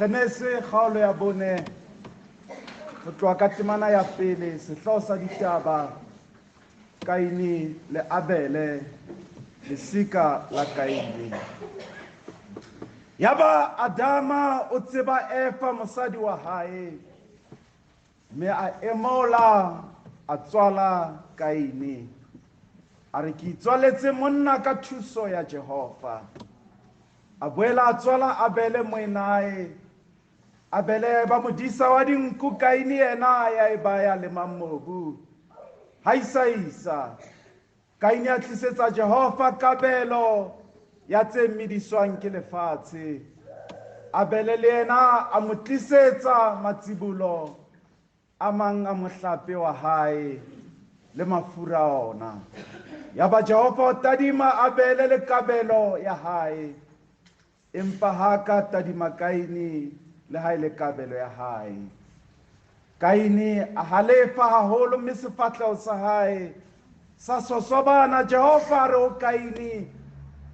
Genese kgaolo ya bone ho tloha ka temana ya pele, sehlooho sa ditaba, Kaine le Abele, lesika la Kaine. Yaba Adama o tseba Efa mosadi wa hae, mme a emola a tswala Kaine. A re, ke itswaletse monna ka thuso ya Jehova. A boela a tswala Abele moenae. Abele ya eba modisa wa dinku, Kaine yena ya eba ya lemang mobu. Ha isa isa, Kaine a tlisetsa Jehova kabelo ya tse mediswang ke lefatshe. Abele le yena a mo tlisetsa matsibolo a mang a mohlape wa hae le mafura ona. Yaba Jehova o tadima Abele le kabelo ya hae, empa ha ka tadima Kaine le ha e le kabelo ya hae. Kaine a halefa haholo, mme sefahleho sa hae sa sosobana. Jehova a re ho Kaine,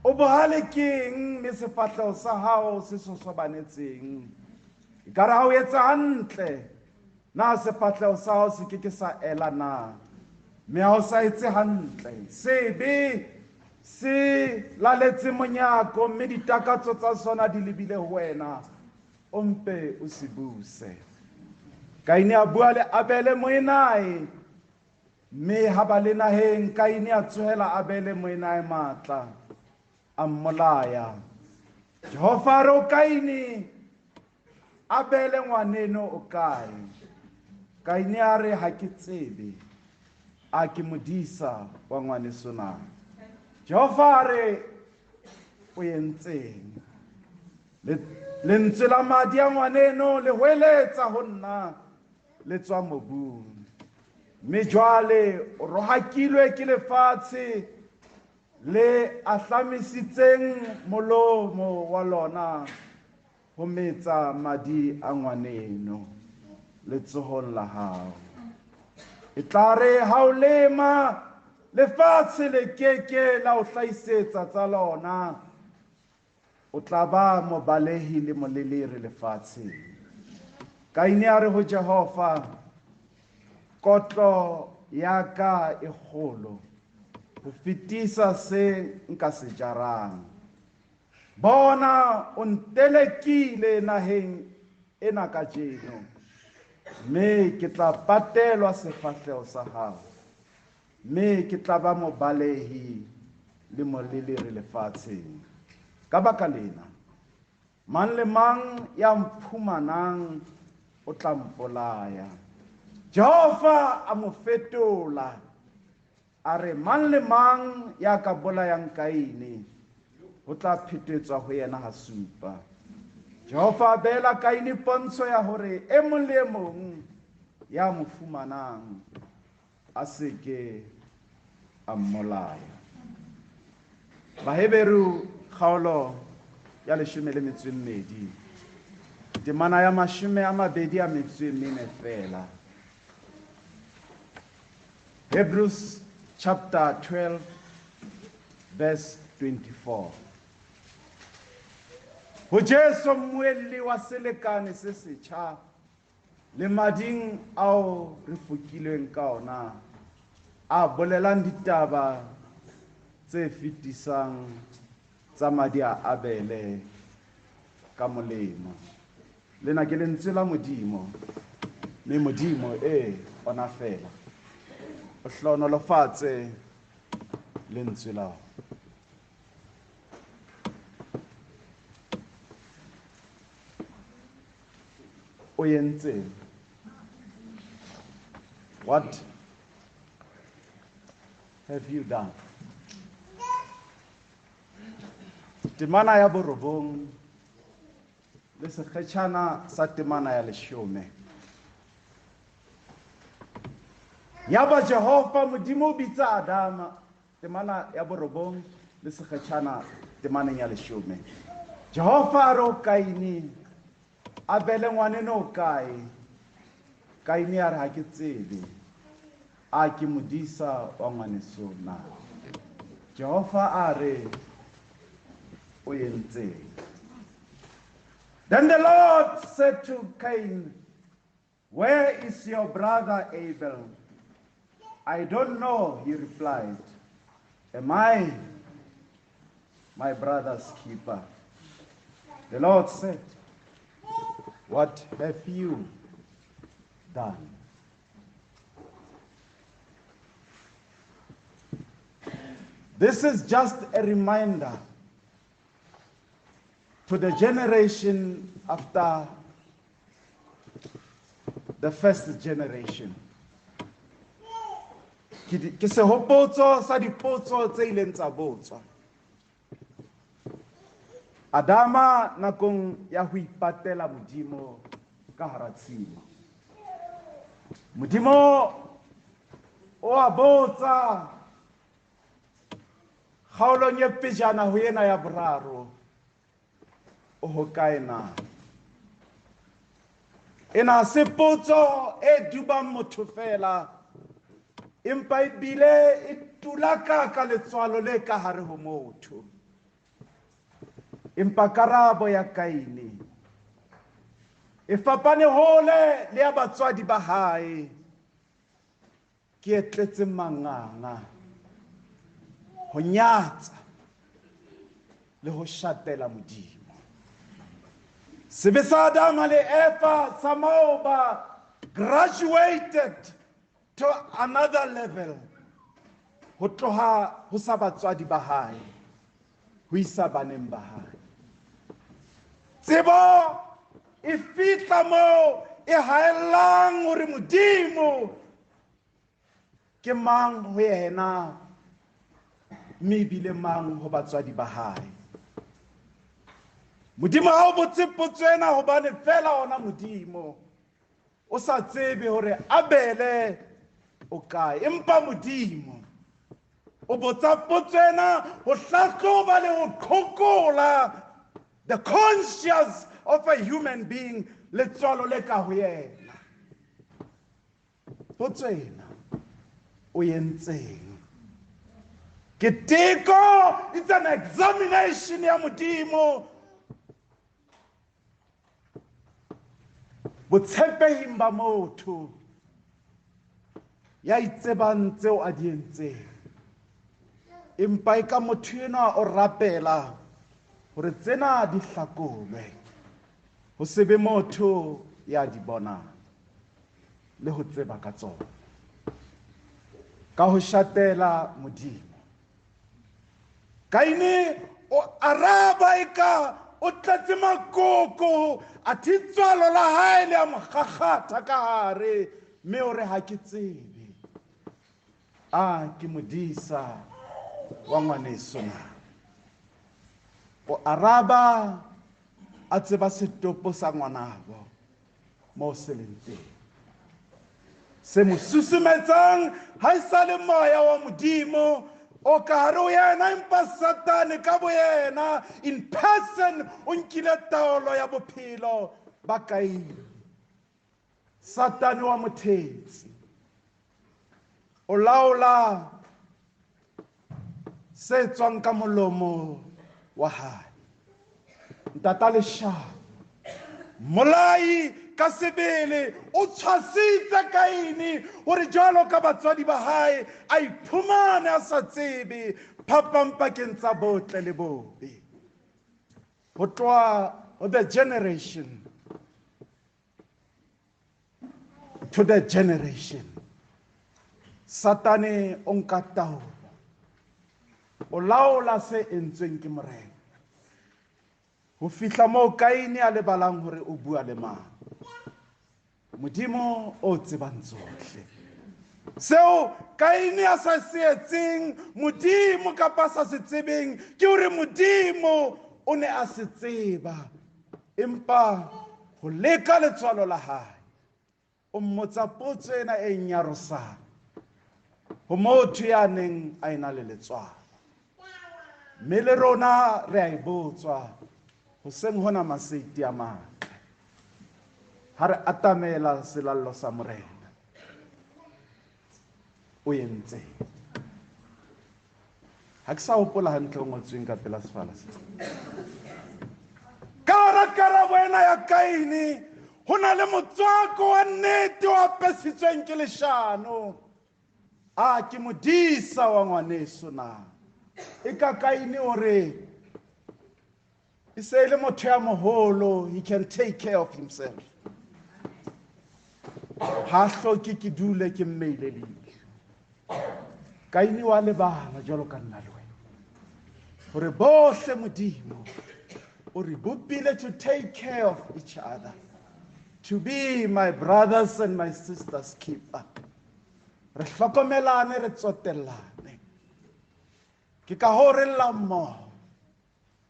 o bohale keng, mme sefahleho sa hao se sosobanetseng? Ekare ha o etsa hantle, na sefahleho sa hao se ke ke sa ela na? Mme ha o sa etse hantle, sebe se laletse monyako, mme ditakatso tsa sona di lebile ho wena, o mpe o se buse. Kaine a bua le Abele moenae, mme ha ba le naheng, Kaine a tsohela Abele moenae matla, a mmolaya. Jehova a re ho Kaine, Abele ngwaneno o kae? Kaine a re, ha ke tsebe, a ke modisa wa ngwaneso na? Jehova a re, o entseng? Lentswe la madi a ngwaneno le hweletsa ho nna le tswa mobung. Mme jwale o rohakilwe ke lefatshe le ahlamisitseng molomo wa lona ho metsa madi a ngwaneno letsohong la hao. E tla re ha o lema, lefatshe le keke la o hlahisetsa tsa lona, o tla ba mobalehi le molelere lefatsheng. Kaine a re ho Jehova, kotlo ya ka e kgolo ho fetisa se nka se jarang. Bona, o ntelekile naheng ena kajeno, mme ke tla patelwa sefahleho sa hao, mme ke tla ba mobalehi le molelere lefatsheng. Ka baka lena, mang le mang ya mphumanang o tla mpolaya. Jehova a mo fetola, a re, mang le mang ya ka bolayang Kaine ho tla phetetswa ho yena hasupa. Jehova a beela Kaine pontsho ya hore e mong le e mong ya mo fumanang a se ke a mmolaya. Baheberu kgaolo ya 12, temana ya 24 fela. Hebrews chapter 12 verse 24. Ho Jesu mmuelli wa selekane se setjha le mading ao re fokilweng ka ona, a bolelang ditaba tse fetisang tsa madi a Abele ka molemo. Lena ke lentswe la Modimo, mme Modimo e ona fela o hlohonolofatse lentswe la. O entseng? What have you done? Temana ya borobong le sekgetjhana sa temana ya 10. Yaba Jehova Modimo o bitsa Adama. Temana ya borobong le sekgetjhana temaneng ya 10. Jehova a re ho Kaine, Abele ngwaneno o kae? Kaine a re, ha ke tsebe, a ke modisa wa ngwaneso na? Jehova a re, o entseng? Then the Lord said to Cain, Where is your brother Abel? I don't know, he replied. Am I my brother's keeper? The Lord said, What have you done? This is just a reminder to the generation after the first generation. Ke sehopotso sa dipotso tse ileng tsa botswa. Adama nakong ya ho ipatela Modimo ka hara tshimo. Modimo o a botsa kgaolong e pejana ho ena ya boraro, o hokae na? Ena se potso e dubang motho fela, empa ebile e tulaka ka letswalo le ka hare ho motho. Empa karabo ya Kaine e fapane hole le ya batswadi ba hae, ke e tletseng manganga, ho nyatsa le ho shatela Modimo. Sebe sa Adama le Eva sa maoba graduated to another level, ho tloha ho sa batswadi ba hae ho isa baneng ba hae. Tsebo e fihla moo e haellang hore Modimo ke mang ho yena, mme ebile mang ho batswadi ba hae. Modimo ha o botse potso ena hobane fela ona Modimo o sa tsebe hore Abele o kae, empa Modimo o botsa potso ena ho hlahloba le ho qhokola the conscience of a human being, letswalo le ka ho yena. Potso ena o entseng? Ke teko, it's an examination ya Modimo botshepehing ba motho ya itsebang tseo a di entseng. Empa e ka motho enwa o rapela hore tsena di hlakolwe, ho se be motho ya di bonang le ho tseba ka tsona. Ka ho shatela Modimo, Kaine o araba e ka o tletse makoko, a thitswalo la hae le a mo kgakgatha ka hare, mme o re ha ke tsebe, a ke modisa wa ngwaneso na? O araba a tseba setopo sa ngwanabo moo se leng teng. Se mo susumetsang ha e sa le moya wa Modimo o ka hare ho yena, empa Satane ka boyena in person o nkile taolo ya bophelo ba Kaine. Satane wa mothetsi o laola se tswang ka molomo wa hae. Ntata leshano, molai ka sebele o tshwasitse Kaine hore jwalo ka batswadi ba hae a iphumane a sa tsebe phapang pakeng tsa botle le bobe. Ho tloha ho the generation to the generation, Satane o nka taolo, o laola se entsweng ke Morena ho fihla moo Kaine a lebalang hore o bua le mang. Modimo o tsebang tsohle. Seo Kaine a sa se etseng Modimo kapa a sa se tsebeng ke hore Modimo o ne a se tseba, empa ho leka letswalo la hae o mmotsa potso ena e nyarosang ho motho ya neng a ena le letswalo. Mme le rona re a e botswa hoseng hona maseiti a matle ha re atamela selallo sa Morena. O entseng? Ha ke sa hopola hantle ho ngotsweng ka pela sefala se. Ka hara karabo ena ya Kaine ho na le motswako wa nnete o apesitsweng ke leshano. A ke modisa wa ngwaneso na? E ka Kaine o re e se le motho ya moholo, he can take care of himself. Ha hloke ke dule ke mmeile leihlo. Kaine wa lebala jwalo ka nna le wena hore bohle Modimo o re bopile to take care of each other, to be my brothers and my sisters keeper. Re hlokomelane, re tsotellane. Ke ka hoo re llang mmoho,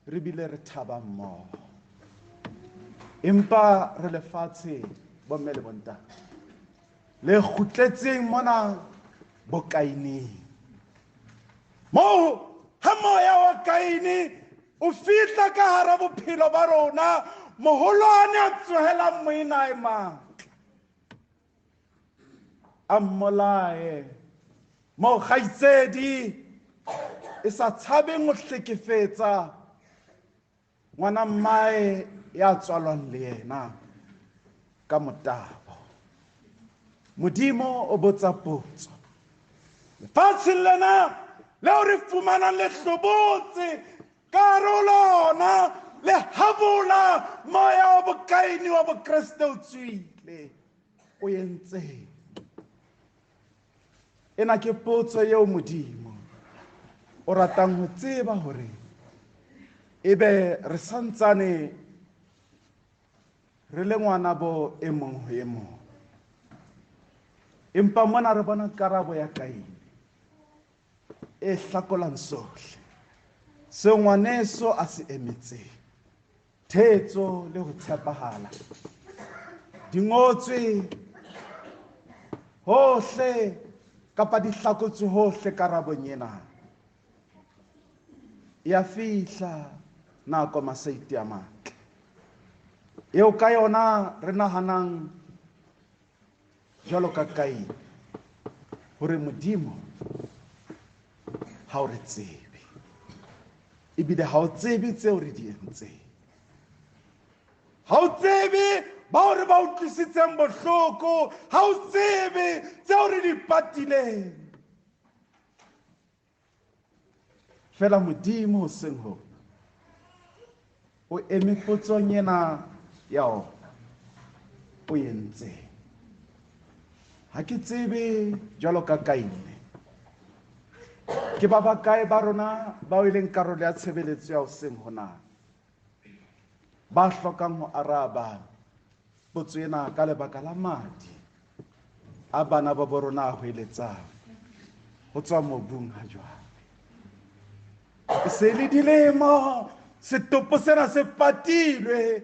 re bile re thaba mmoho. Empa re lefatshe bomme le bontate le kgutletseng mona bokaineng. Moo ha moya wa Kaine o fihla ka hara bophelo ba rona, moholwane a tsohelang moenae matla, a mmolaye. Moo kgaitsedi e sa tshabeng ho hlekefetsa ngwana mmae ya tswalwang le yena ka motabo. Modimo o botsa potso. Lefatsheng lena leo re fumanang le hlobotse ka hare ho lona, le habola moya wa bokaini wa Bokreste o tswile. O entseng? Ena ke potso eo Modimo o ratang ho tseba hore ebe re santsane re le ngwanabo e mong ho e mong. Empa mona re bona karabo ya Kaine e hlakolang sohle seo ngwaneso a se emetseng, thetso le ho tshepahala di ngotswe hohle kapa di hlakotswe hohle karabong ena. Ya fihla nako maseiti a matle eo ka yona re nahanang jwalo ka Kaine hore Modimo ha o re tsebe, ebile ha o tsebe tseo re di entseng, ha o tsebe bao re ba utlwisitseng bohloko, ha o tsebe tseo re di patileng. Fela Modimo hoseng hona o eme potsong ena ya ona, o entseng? Ha ke tsebe jwalo ka Kaine ke ba bakae ba rona bao e leng karolo ya tshebeletso ya hoseng hona ba hlokang ho araba potso ena ka lebaka la madi a bana ba bo rona a hweletsang ho tswa mobung ha jwale. E se le dilemo setopo sena se patilwe,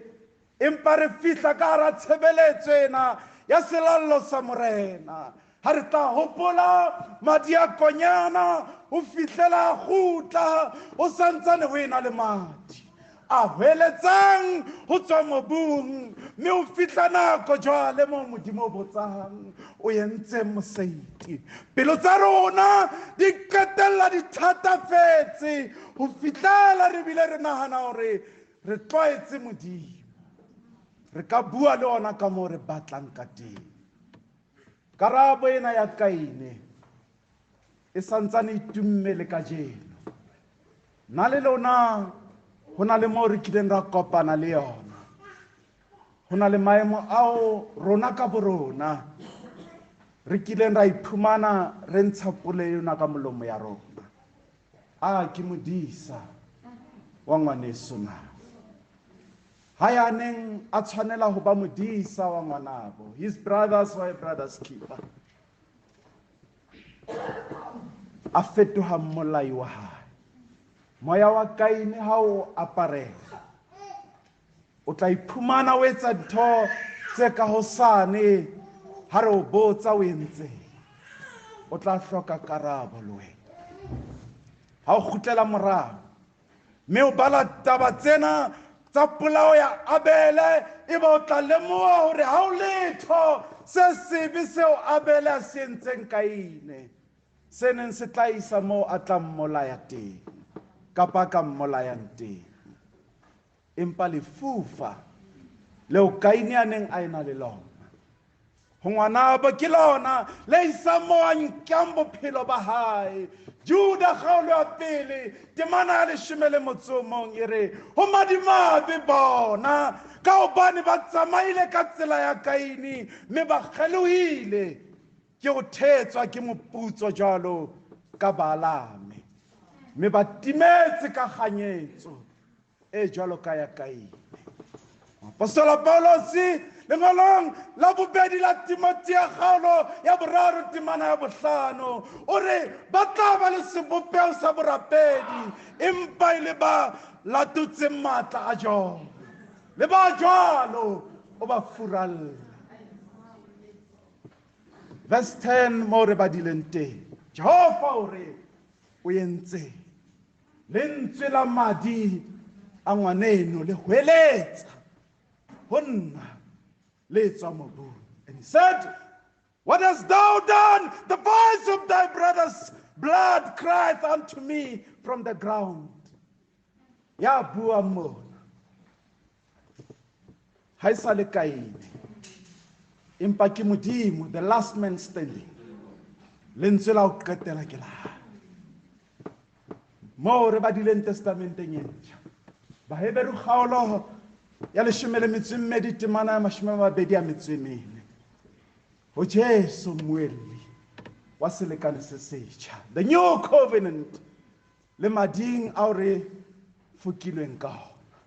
empa re fihla ka hara tshebeletso ena ya selallo sa Morena. Ha re tla hopola madi a konyana ho fihlela a kgutla, o santsane ho ena le madi a hweletsang ho tswa mobung, mme o fihla nako jwale moo Modimo o botsang o entseng moseiti. Pelo tsa rona di qetella di thatafetse ho fihlela re bile re nahana hore re tlwaetse Modimo, re ka bua le ona ka moo re batlang ka teng. Karabo ena ya Kaine e santsane e tumme le kajeno. Nna le lona ho na le moo re kileng ra kopana le yona. Ho na le maemo ao rona ka borona re kileng ra iphumana re ntsha pole yona ka molomo ya rona. A ke modisa wa ngwaneso na? Ha ya neng a tshwanela ho ba modisa wa ngwanabo, his brothers were brothers keeper, a fetoha mmolai wa hae. Moya wa Kaine ha o aparela, o tla iphumana o etsa ntho tse ka hosane. Ha re o botsa o entseng, o tla hloka karabo le wena. Ha o kgutlela morao mme o bala taba tsena tsa polao ya Abele, ebe o tla lemoha hore ha o letho se sebe seo Abele a se entseng Kaine se neng se tla isa moo a tla mmolaya teng kapa a ka mmolayang teng. Empa lefufa leo Kaine a neng a ena le lona ho ngwanabo ke lona le isang mo a nkang bophelo ba hae. Juda kgaolo ya pele temana ya 11 e re ho madimabe bona ka hobane ba tsamaile ka tsela ya Kaine mme ba kgelohile ke ho thetswa ke moputso jwalo ka Baalame mme ba timetse ka kganyetso e jwalo ka ya Kaine. Apostola Paulosi lengolong la bobedi la Timothea kgaolo ya 3 temana ya 5 o re ba tla ba le sebopeho sa borapedi empa e le ba latotseng matla a jona le ba jwalo o ba furalla. Verse 10 mo re badileng teng, Jehova o re o entse lentswe la madi a ngwaneno le hweletsa ho nna le tswa mobung. And he said, what hast thou done? The voice of thy brother's blood crieth unto me from the ground. Ya bua mona ha e sa le Kaine, empa ke Modimo, the last man standing. Lentswe la ho qetela ke la hae. Moo re badileng testamenteng e ntjha, Baheberu kgaolo ya 12 temana ya 24 ho Jesu mmuelli wa selekane se setjha, the new covenant, le mading ao re fokilweng ka ona,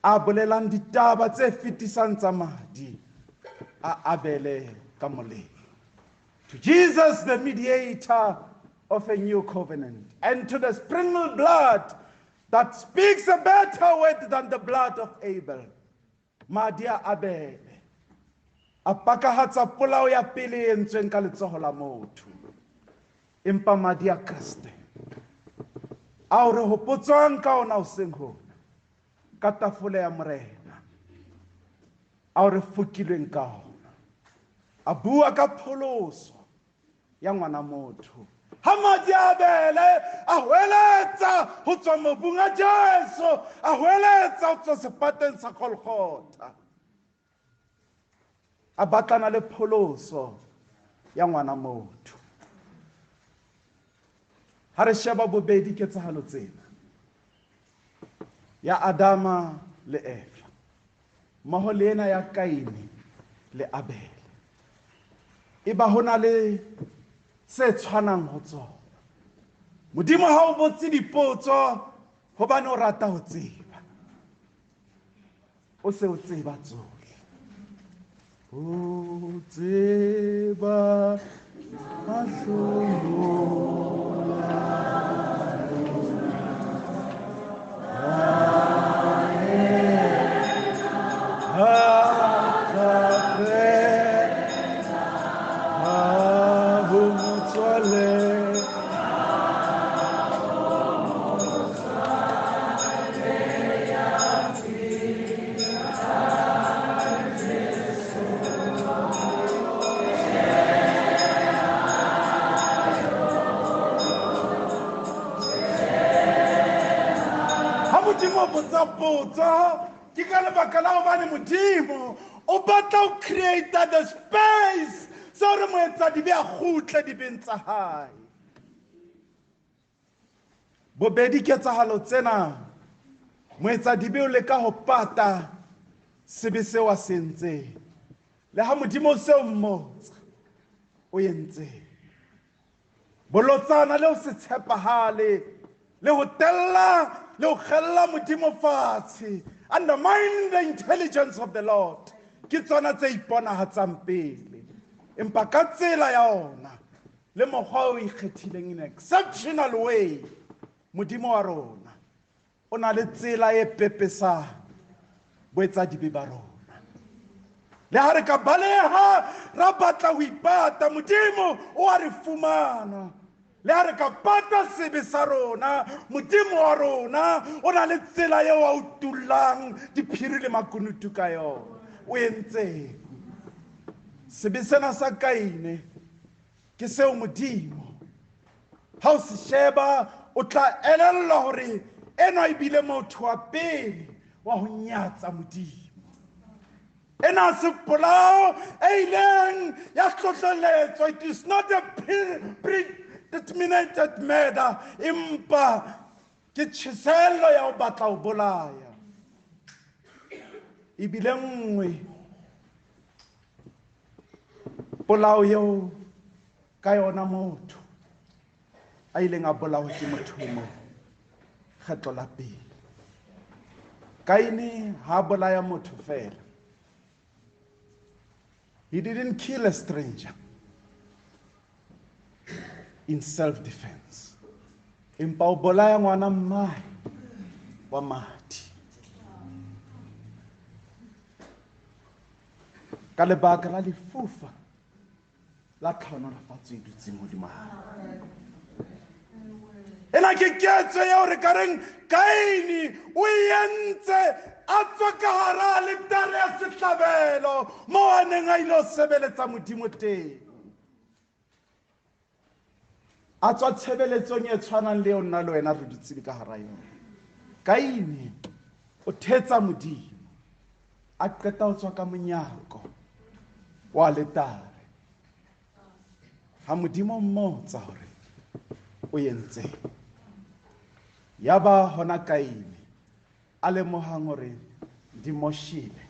a bolelang ditaba tse fetisang tsa madi a Abele ka molemo. To Jesus, the mediator of a new covenant, and to the sprinkled blood that speaks a better word than the blood of Abel. Madi a Abele a pakahatsa polao ya pele e entsweng ka letsoho la motho, empa madi a Kreste ao re hopotswang ka ona hoseng hona ka tafole ya Morena, ao re fokilweng ka ona, a bua ka pholoso ya ngwana motho. Ha madi a Abele a hweletsa ho tswa mobung a Jesu, a hweletsa ho tswa sefateng sa Golgotha, a batlana le pholoso ya ngwana motho. Ha re sheba bobedi ketsahalo tsena ya Adama le Eva mmoho le ena ya Kaine le Abele, e ba hona le se tshwanang ho tsona. Modimo ha o botse dipotso hobane o rata ho tseba, o se o tseba tsohle. O tseba mahlomola potso ke ka lebaka la hobane Modimo o batla ho create the space sa hore moetsadibe a kgutle dibeng tsa hae. Bobedi ketsahalo tsena, moetsadibe o leka ho pata sebe seo a se entseng, le ha Modimo o se o mmotsa o entseng. Bolotsana le ho se tshepahale le ho tella le ho kgella Modimo fatshe, undermine the intelligence of the Lord, ke tsona tse iponahatsang pele. Empa ka tsela ya ona le mokgwa o ikgethileng in exceptional way, Modimo wa rona o na le tsela e pepesang boetsadibe ba rona. Le ha re ka baleha ra batla ho ipata, Modimo o a re fumana. Le ha re ka pata sebe sa rona, Modimo wa rona o na le tsela eo a utullang diphiri le makunutu ka yona. O entseng? Sebe sena sa Kaine ke seo Modimo ha o se sheba o tla elellwa hore enwa ebile motho wa pele wa ho nyatsa Modimo. Ena se polao e ileng ya hlohleletswa. It is not a predeterminated murder, empa ke tjheselo ya ho batla ho bolaya. Ebile nngwe polao eo ka yona motho a ileng a bolawa ke motho e mong kgetlo la pele. Kaine ha bolaya motho fela. He didn't kill a stranger in self-defense. Empa o bolaya ngwana mmae wa madi. Ka lebaka la lefufa la tlhonolofatso e dutseng hodimo hae. Ena ke ketso eo re ka reng Kaine o entse a tswa ka hara aletare ya sehlabelo moo a neng a ile ho sebeletsa Modimo teng. A tswa tshebeletsong e tshwanang le eo nna le wena re dutseng ka hara yona. Kaine o thetsa Modimo, a qeta ho tswa ka monyako wa aletare. Ha Modimo mmotsa hore o entseng, ya ba hona Kaine a lemohang hore di moshile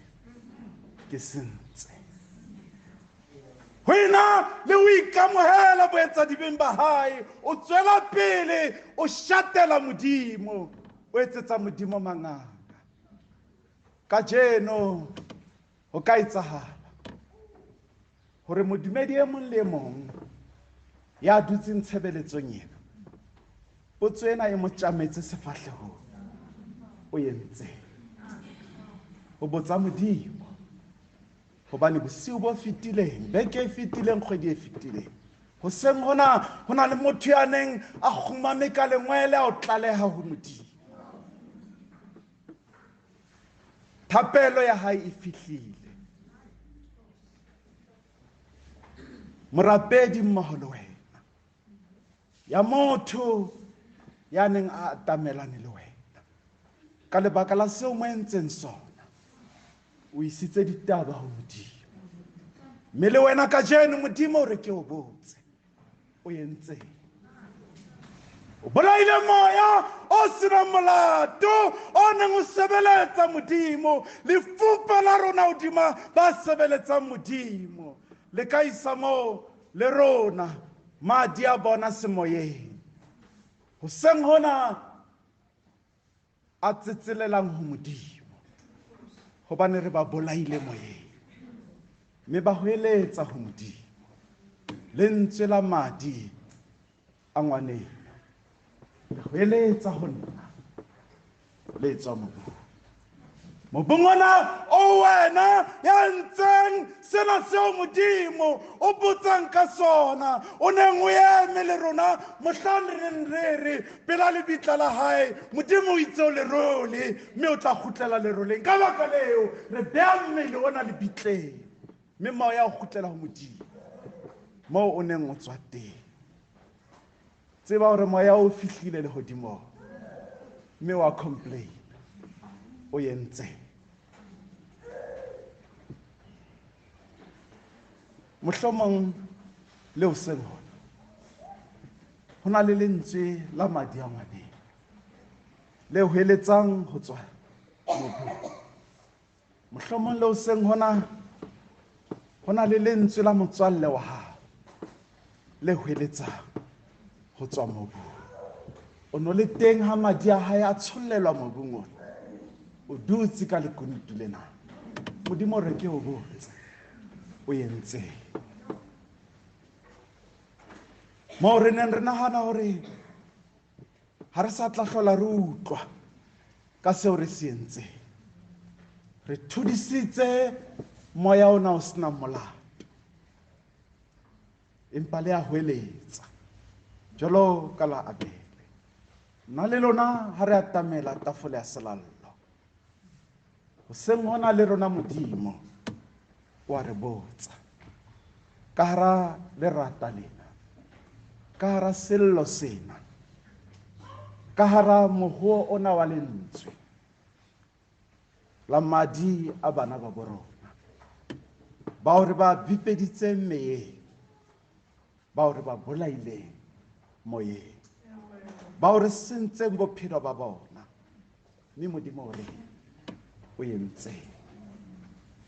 ke sentse. Ho ena le ho ikamohela boetsadibeng ba hae, o tswela pele o shatela Modimo, o etsetsa Modimo manganga. Kajeno ho ka etsahala hore modumedi e mong le e mong ya dutseng tshebeletsong ena, potso ena e mo tjametse sefahlehong, o entseng? Ho botsa Modimo, hobane bosiu bo fetileng, beke e fetileng, kgwedi e fetileng, hoseng hona ho na le motho ya neng a kgumame ka lengwele a o tlaleha ho Modimo. Thapelo ya hae e fihlile. Morapedi mmoho le wena, ya motho ya neng a atamelane le wena, ka lebaka la seo mo entseng sona, o isitse ditaba ho Modimo. Mme le wena kajeno Modimo o re ke o botse, o entseng? O bolaile moya o senang molato o neng o sebeletsa Modimo. Lefupa la rona hodima ba sebeletsang Modimo le ka isa moo le rona madi a bona semoyeng. Hoseng hona a tsetselelang ho Modimo, hobane re ba bolaile moyeng, mme ba hweletsa ho Modimo. Lentswe la madi a ngwaneno le hweletsa ho nna, le tswa mobung. Mobung ona o wena ya ntseng sena seo Modimo o botsang ka sona, o neng o eme le rona mohlang re neng re re pela lebitla la hae, Modimo o itse o lerole, mme o tla kgutlela leroleng. Ka baka leo re beha mmele ona lebitleng, mme moya o kgutlela ho Modimo moo o neng o tswa teng. Tseba hore moya o fihlile lehodimong, mme wa complain, o entse. Mohlomong le hoseng hona ho na le lentswe la madi a ngwaneng le hweletsang ho tswa mobung. Mohlomong le hoseng hona ho na le lentswe la motswalle wa hao le hweletsang ho tswa mobung. O no le teng ha madi a hae a tshollelwa mobung ona, o dutse ka lekunutu lena. Modimo re ke o botse, o entseng? Moo re neng re nahana hore ha re sa tla hlola re utlwa ka seo re se entseng, re thudisitse moya ona o senang molato, empa le a hweletsa jwalo ka la Abele. Nna le lona ha re atamela tafole ya selallo hoseng hona, le rona Modimo wa re botsa ka hara lerata lena, ka hara sello sena, ka hara mohoo ona wa lentswe, La madi a bana ba borona bao re ba bipeditseng meyeng, bao re ba bolaileng moyeng, bao re sentseng bophelo ba bona. Mme Modimo o re o entseng,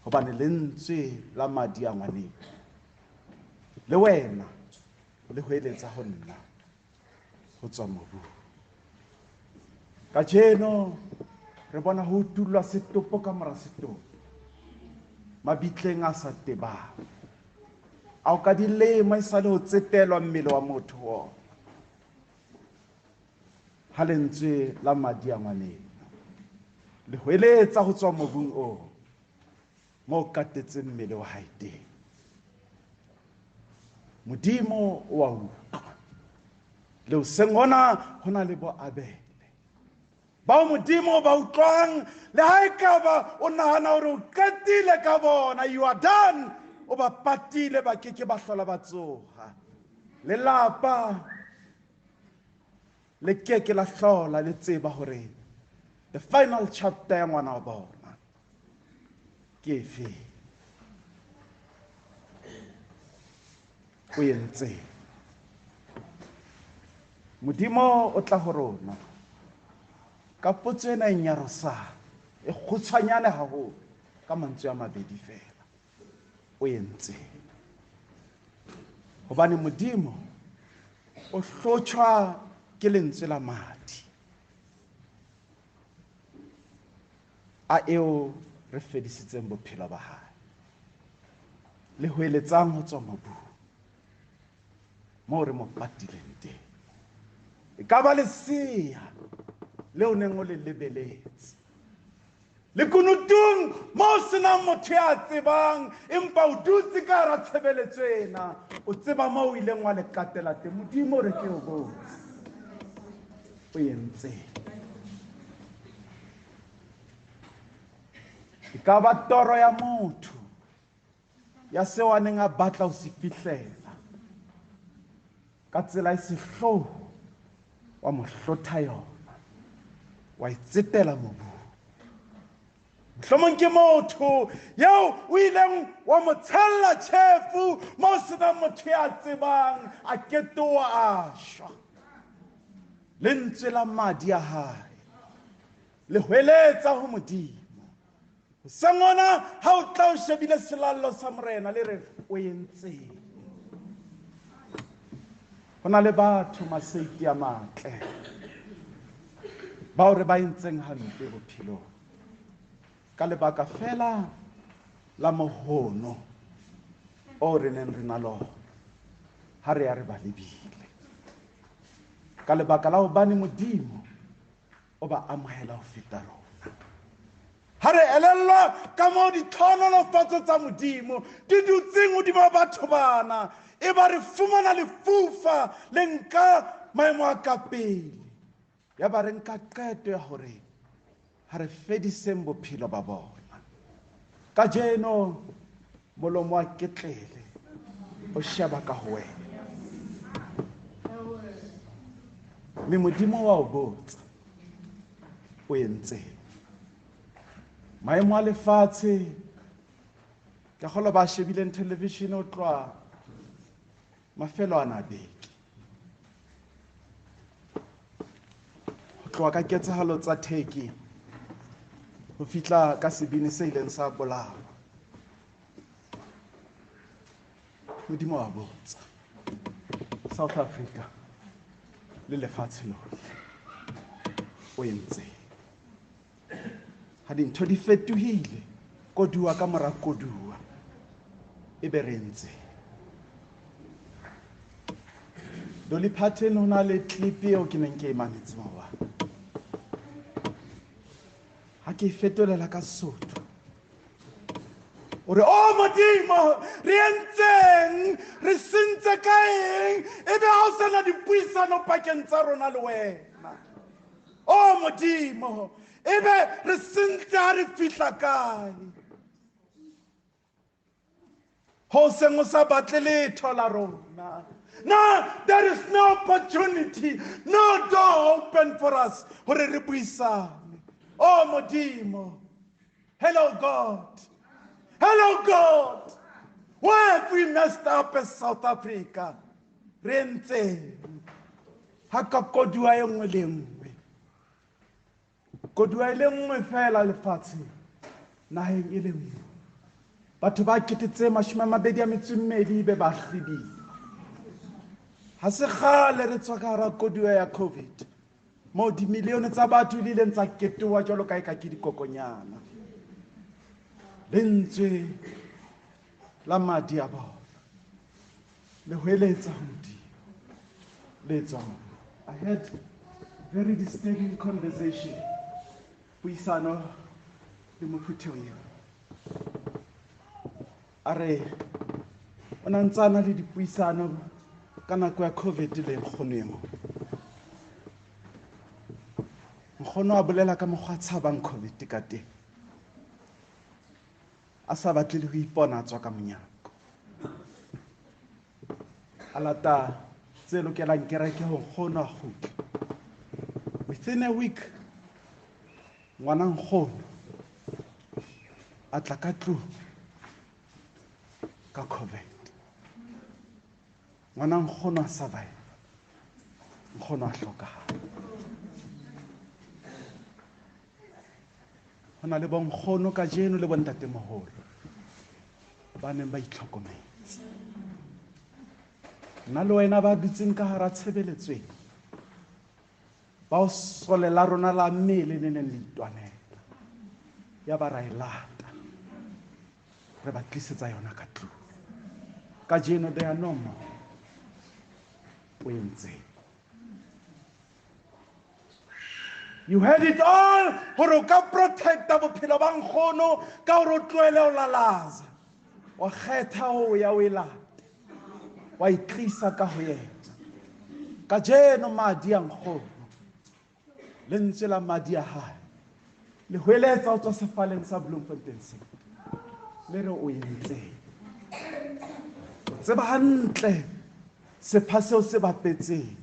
hobane lentswe la madi a ngwaneng le wena le hoeletsa ho nna ho tswa mobung. Kajeno re bona ho utullwa setopo ka mora setopo mabitleng a sa tebang, ao ka dilemo e sa le ho tsetelwa mmele wa motho ona. Ha lentswe la madi a ngwaneno le hweletsa ho tswa mobung oo mo katetseng mmele wa hae teng, Modimo o a utlwa. Le hoseng hona ho na le bo Abele bao Modimo ba utlwang, le ha ekaba o nahana hore o qetile ka bona, you are done, o ba patile, ba keke ba hlola ba tsoha. Lelapa le keke la hlola le tseba hore the final chapter ya ngwana wa bona ke efe. O entseng? Modimo o tla ho rona ka potso ena e nyarosang, e kgutshwanyane haholo, ka mantswe a mabedi fela: o entseng? Hobane Modimo o hlotjhwa ke lentswe la madi a eo re fedisitseng bophelo ba hae, le ho eletsang ho tswa mobung moo re mo patileng teng. E ka ba lesea leo neng o le lebeletse lekunutung moo senang motho ya tsebang, empa o dutse ka hara tshebeletso ena, o tseba moo o ileng wa le katela teng. Modimo re ke o botse, o entseng? E ka ba toro ya motho ya seo a neng a batla ho se fihlela, ka tsela e sehloho wa mo hlotha yona, wa e tsetela mobung. Mohlomong ke motho eo o ileng wa mo tshella tjhefu moo senang motho ya tsebang, a ketoa a shwa. Lentswe la madi a hae le hweletsa ho Modimo. Hoseng hona ha o tla o shebile selallo sa Morena, le re o entseng? Ho na le batho maseiti a matle bao re ba entseng hampe bophelong ka lebaka fela la mohono o re neng re na lona ha re ya re ba lebile, ka lebaka la hobane Modimo o ba amohela ho feta rona. Ha re elellwa ka moo ditlhohonolofatso tsa Modimo di dutseng hodima batho bana, e ba re fumana lefufa le nka maemo a ka pele, ya ba re nka qeto ya hore ha re fediseng bophelo ba bona. Kajeno molomo wa ketlele o sheba ka ho wena, mme Modimo wa o botsa, o entseng? Maemo a lefatshe, ke kgolwa ba shebileng television o tloha mafelo ana a beke, ho tloha ka ketsahalo tsa Turkey ho fihla ka sebini se ileng sa bolawa. Modimo wa botsa South Africa le lefatshe lohle, o entseng? Ha dintho di fetohile, koduwa ka mora koduwa, e be re entseng? Dolly Parton ho na le clip eo ke neng ke e mametse maobane, ha ke e fetolela ka Sesotho, o re, o Modimo, re entseng? Re sentse ka eng? Ebe ha o sana dipuisano pakeng tsa rona le wena. O Modimo, ebe re sentse ha re fihla kae? Ho seng o sa batle letho la rona. No, there is no opportunity, no door open for us hore re buisane. O Modimo, Hello God, hello God, why have we messed up as South Africa? Re entseng ha ka koduwa e nngwe le nngwe, koduwa e le nngwe fela lefatsheng, naheng e le nngwe, batho ba 22,022 be ba hlwibile. Ha se kgale re tswa ka hara koduwa ya COVID, moo dimilione tsa batho di ileng tsa ketowa jwalo ka e ka ke dikokonyana. Lentswe la madi a bona le hweletsa ho Modimo, le tswa moo. I had very disturbing conversation, puisano le mophutheo eo. A re o na ntse a na le dipuisano ka nako ya COVID le nkgono e mong. Nkgono a bolela ka mokgwa a tshabang COVID ka teng, a sa batle le ho ipona a tswa ka monyako, a lata tse lokelang kereke ho nkgono a kgutle. Within a week, ngwana nkgono a tla ka tlung ka COVID. Ngwana nkgono a survive, nkgono a hlokahala. Ho na le bonkgono kajeno le bontatemoholo ba neng ba itlhokometse. Nna le wena ba dutseng ka hara tshebeletso ena, bao sole la rona la mmele le neng le itwanela, ya ba ra e lata, re ba tlisetsa yona ka tlung. Kajeno they are no more. O entseng? You had it all hore o ka protecta bophelo ba nkgono ka hore o tlohele ho lalaza. Wa kgetha ho ya o e lata, wa e tlisa ka ho yena. Kajeno madi a nkgono, lentswe la madi a hae le hweletsa ho tswa sefaleng sa Bloemfontein se, le re o entseng. O tseba hantle sepha seo se bapetseng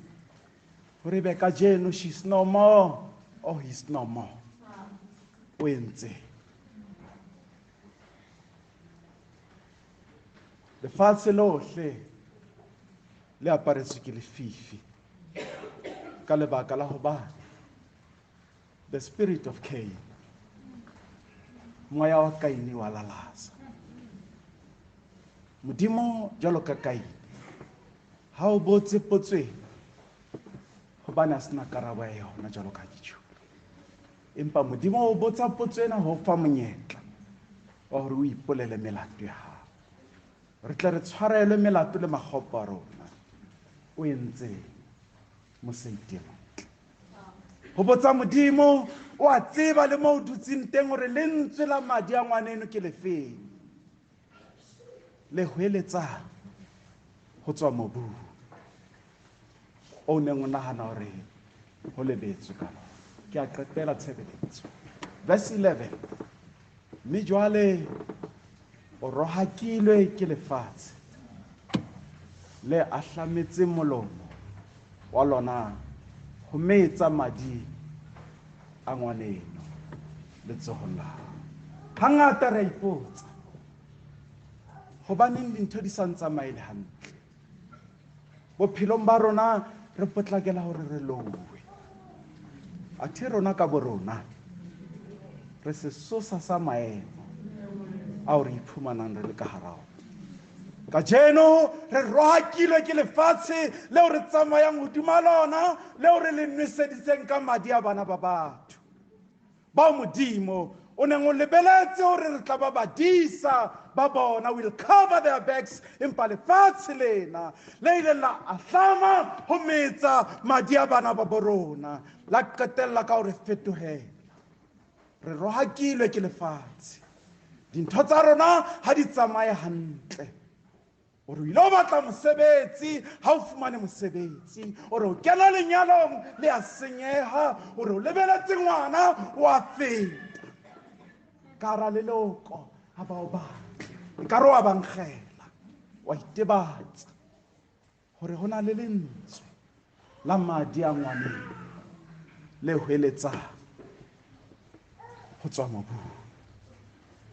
hore be kajeno she's no more or he's no more. O entseng? Lefatshe lohle le aparetswe ke lefifi ka lebaka la hobane the spirit of Cain, moya wa Kaine wa lalaza. Modimo jwalo ka Kaine ha o botse potso ena hobane a sena karabo ya yona jwalo ka ke tjho, empa Modimo o botsa potso ena ho fa monyetla wa hore o ipolele melato ya hao, re tle re tshwarelwe melato le makgopo a rona. O entseng moseiti e motle? Ho botsa Modimo, o a tseba le mo o dutseng teng hore lentswe la madi a ngwaneno ke lefeng le hweletsang ho tswa mobung o neng o nahana hore ho lebetswe ka lona. Ke a qetela tshebeletso. Verse 11, mme jwale o rohakilwe ke lefatshe le ahlametseng molomo wa lona ho metsa madi a ngwaneno letsohong la hao. Hangata re a ipotsa hobaneng dintho di sa ntsamaele hantle bophelong ba rona, re potlakela hore re lowe, athe rona ka borona re sesosa sa maemo ao re iphumanang re le ka hara ona. Kajeno re rohakilwe ke lefatshe leo re tsamayang hodima lona, leo re le nweseditseng ka madi a bana ba batho bao Modimo o neng o lebeletse hore re tla ba badisa ba bona, will cover their backs, empa lefatshe lena le ile la ahlama ho metsa madi a bana ba borona, la qetella ka hore fetohela. Re rohakilwe ke lefatshe, dintho tsa rona ha di tsamaye hantle. O re o ile o batla mosebetsi, ha o fumane mosebetsi. O re o kena lenyalong le a senyeha. O re o lebeletse ngwana o a feta ka hara leloko, ha ba o batle, ekare wa ba nkgela, wa itebatsa hore ho na le lentswe la madi a ngwaneng le hweletsang ho tswa mobung.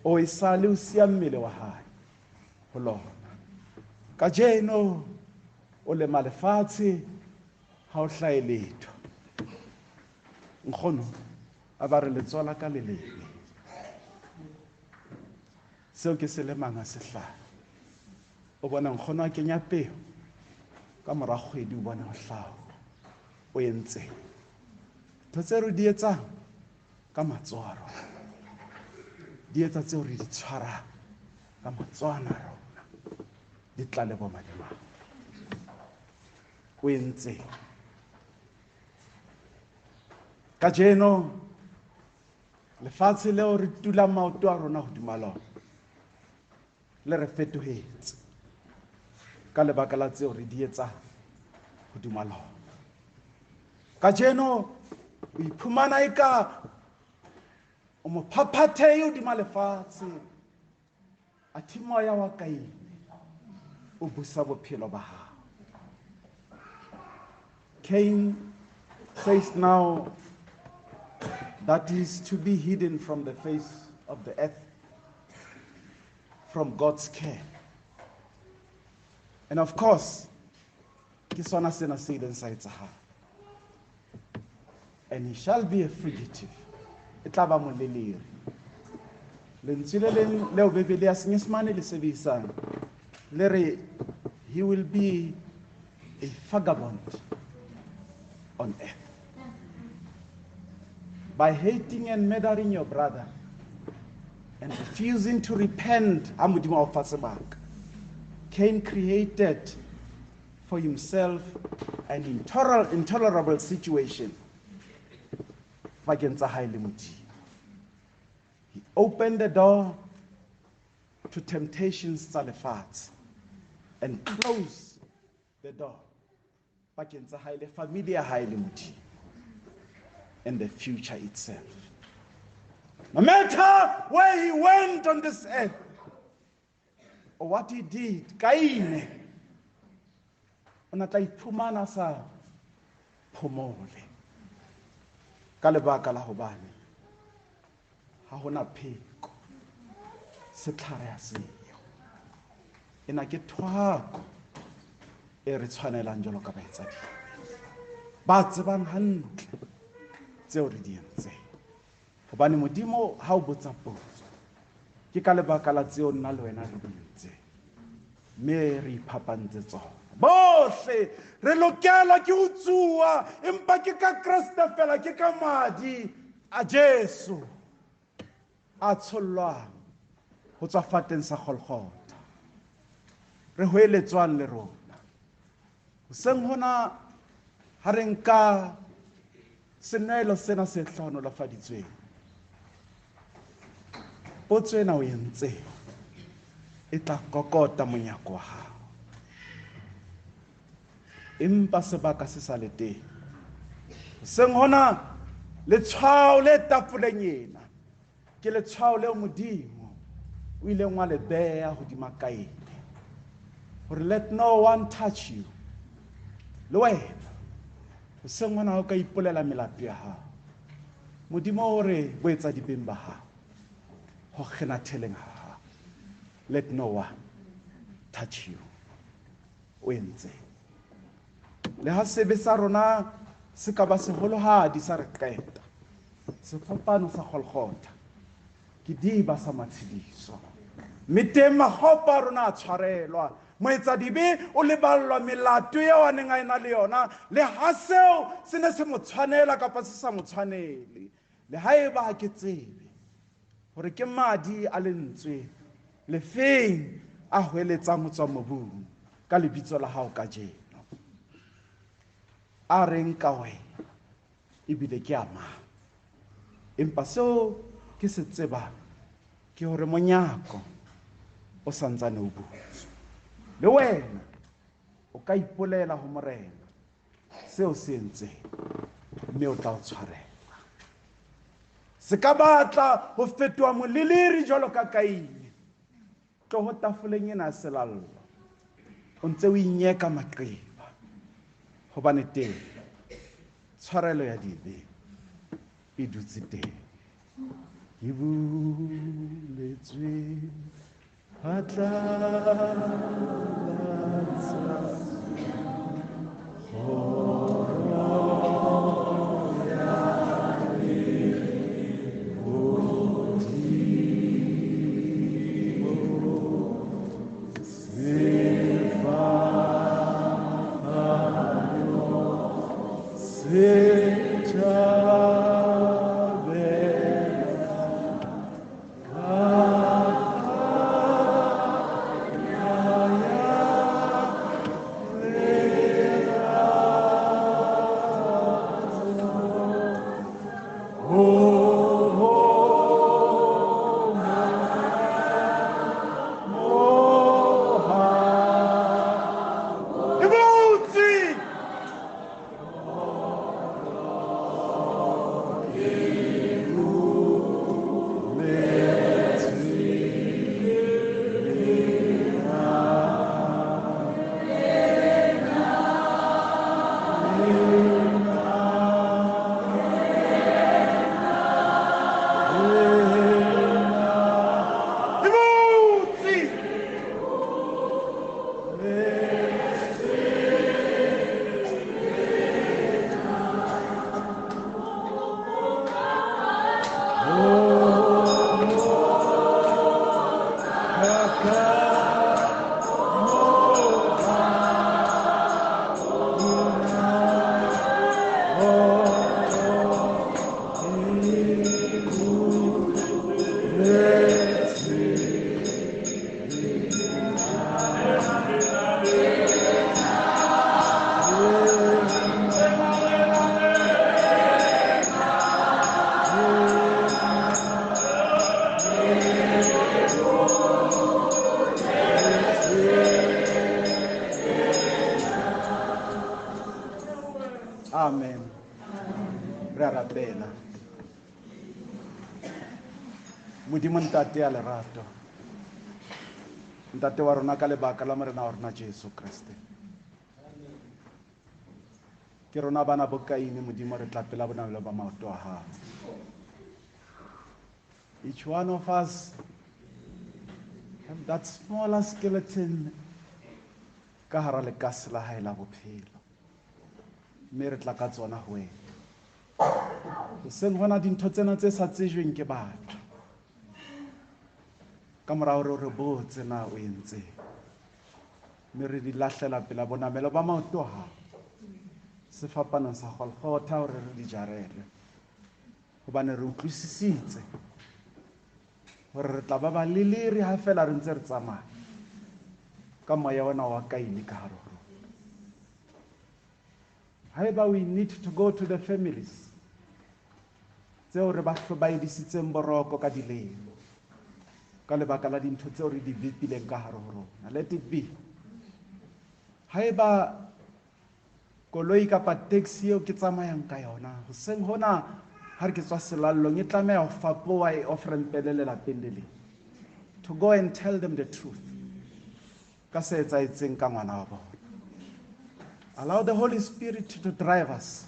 O e sale o siya mmele wa hae ho lona. Kajeno o lema lefatshe ha o hlahe letho. Nkgono a ba re letsoho la ka le lebe. Seo ke se lemang ha se hlahe. O bona nkgono a kenya peo ka mora kgwedi o bona ho hlaha. O entseng? Ntho tse re di etsang ka matsoho a rona di etsa tseo re di tshwarang ka matsoho a rona di tla le bomadimabe. O entseng? Kajeno lefatshe leo re tulang maoto a rona hodima lona le re fetohetse ka lebaka la tseo re di etsang hodima lona. Kajeno o iphumana eka o mophaphathehi hodima lefatshe, athe moya wa Kaine o busa bophelo ba hao. Cain says now that is to be hidden from the face of the earth, from God's care. And of course, ke sona sena se ileng sa etsahala. And he shall be a fugitive. E tla ba moleleri. Lentswe le leng leo Bibele ya Senyesemane le sebedisang le re he will be a vagabond on earth. By hating and murdering your brother and refusing to repent, ha Modimo a o fa sebaka, Cain created for himself an intolerable situation pakeng tsa hae le Modimo. He opened the door to temptations tsa lefatshe and closed the door pakeng tsa hae le family ya hae le Modimo and the future itself. No matter where he went on this earth or what he did, Kaine o na tla iphumana sa phomole ka lebaka la hobane ha hona pheko, setlhare ha seyo. Ena ke thwako e re tshwanelang jwalo ka baetsadibe ba tsebang hantle tseo re di entseng. Hobane Modimo ha o botsa potso ke ka lebaka la tseo nna le wena re di entseng, mme re iphapantse tsona. Bohle re lokela ke ho tsuwa, empa ke ka Kreste fela, ke ka madi a Jesu a tshollwang ho tswa fateng sa Golgotha. Re hoeletswang le rona hoseng hona ha re nka senwelo sena se hlohonolofaditsweng. Potso ena o entseng e tla kokota monyako wa hao, empa sebaka se sa le teng. Hoseng hona letshwao le tafoleng ena ke letshwao leo Modimo o ileng wa le beha hodima Kaine, hore let no one touch you. Le wena hoseng hona o ka ipolela melato ya hao, Modimo o re boetsadibeng ba hao, ho kgenatheleng ha hao, let no one touch you. O entseng? Le ha sebe sa rona se ka ba seholohadi sa re qeta, sefapano sa Golgotha ke diba sa matshediso, mme teng makgopo a rona a tshwarelwa. Moetsadibe o leballwa melato eo a neng a ena le yona, le ha seo se ne se mo tshwanela kapa se sa mo tshwanele. Le ha eba ha ke tsebe hore ke madi a lentswe lefeng a hweletsang ho tswa mobung ka lebitso la hao kajeno, a reng ka wena ebile ke a mang. Empa seo ke se tsebang ke hore monyako o santsane o butswe. Le wena o ka ipolela ho Morena seo se entseng, mme o tla o tshwarela. Se ka batla ho fetoha moleleri jwalo ka Kaine. Tloho tafoleng ena ya selallo, o ntse o inyeka maqeba, hobane teng tshwarelo ya dibe e dutse teng. Ke buletswe phatlalatsa kgoro ya lehodimo, sefapano se thabela Amen. Re a rapela. Modimo Ntate ya lerato, Ntate wa rona ka lebaka la Morena wa rona Jesu Kriste, ke rona bana bo Kaine, Modimo, re tla pela bonamelo ba maoto a hao. Each one of us have that smaller skeleton ka hara lekase la hae la bophelo, mme re tla ka tsona ho wena. Hoseng hona dintho tsena tse sa tsejweng ke batho, ka mora hore re botse na o entseng, mme re di lahlela pela bonamelo ba maoto a hao sefapanong sa Golgotha hore re di jarele, hobane re utlwisisitse hore re tla ba baleleri ha fela re ntse re tsamaya ka moya ona wa Kaine ka hare ho rona. Haeba we need to go to the families tseo re ba hlobaedisitseng boroko ka dilemo ka lebaka la dintho tseo re di bepileng ka hare ho rona, let it be. Haeba koloi kapa taxi eo ke tsamayang ka yona hoseng hona ha re ke tswa selallong e tlameha ho fapoha e off-rampele lelapeng le leng, to go and tell them the truth ka se etsahetseng ka ngwana wa bona. Allow the Holy Spirit to drive us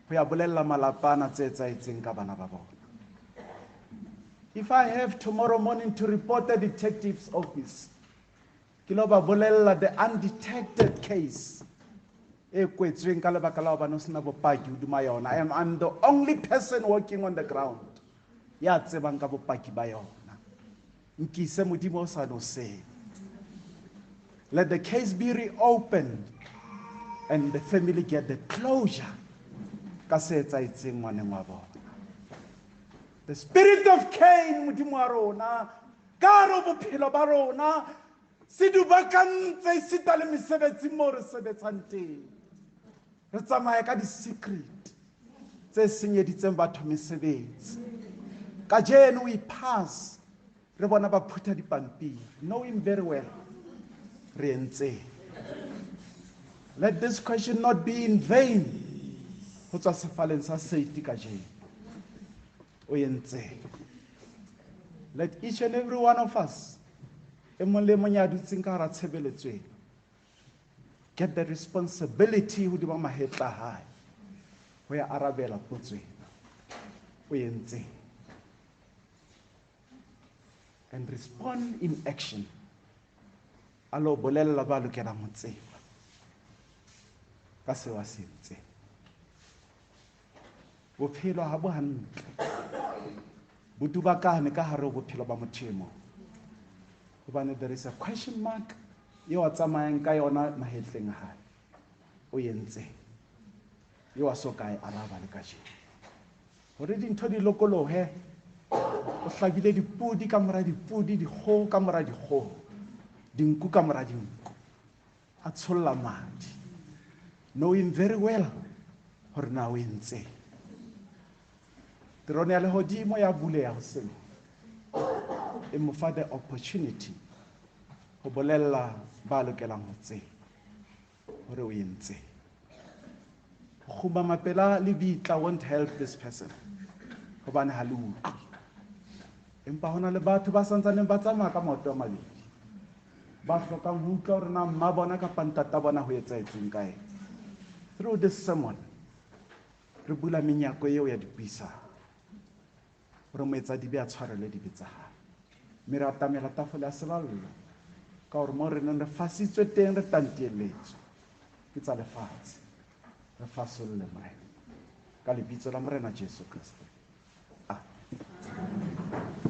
ho ya bolella malapa ana tse etsahetseng ka bana ba bona. If I have tomorrow morning to report the detective's office, ke lo ba bolella the undetected case e kwetsweng ka lebaka la hobane ho sena bopaki hodima yona. I'm the only person working on the ground ya tsebang ka bopaki ba yona. Nkise Modimo o sa hoseng. Let the case be reopened and the family get the closure ka se etsahetseng ngwaneng wa bona. The spirit of Cain, Modimo wa rona, ka hare ho bophelo ba rona, se dubakantse esita le mesebetsing moo re sebetsang teng. Re tsamaya ka di-secret tse senyeditseng batho mesebetsi. Kajeno we pass, re bona ba phutha dipampiri, knowing very well re entseng. Let this question not be in vain ho tswa sefaleng sa seiti kajeno. O entseng? Let each and every one of us, e mong le mong ya dutseng ka hara tshebeletso ena, get the responsibility hodima mahetla a hae ho ya arabela potso ena. O entseng? And respond in action. A lo bolella ba lokelang ho tseba ka seo a se entseng. Bophelo ha bo hantle, bo dubakane ka hare ho bophelo ba motho e mong, hobane there is a question mark eo a tsamayang ka yona mahetleng a hae. O entseng eo a so ka e araba le kajeno? Hore dintho di lokolohe, o hlabile dipodi ka mora dipodi, dikgoho ka mora dikgoho, dinku ka mora dinku, a tsholla madi, knowing very well hore na o entseng. Terone ya lehodimo ya buleha hoseng, e mo fa the opportunity ho bolella ba lokelang ho tseba hore o entseng. Ho kgumama pela lebitla won't help this person, hobane ha le utlwe. Empa hona le batho ba santsaneng ba tsamaya ka maoto a mabedi, ba hlokang ho utlwa hore na mma bona kapa ntata bona ho etsahetseng ka ena. Through this sermon, re bula menyako eo ya dipuisano hore moetsadibe a tshwarelwe dibe tsa hae. Mme re atamela tafole ya selallo ka hore moo re neng re fasitswe teng, re tantielletswe ke tsa lefatshe, re fasolle Morena ka lebitso la Morena Jesu Kriste. Amen.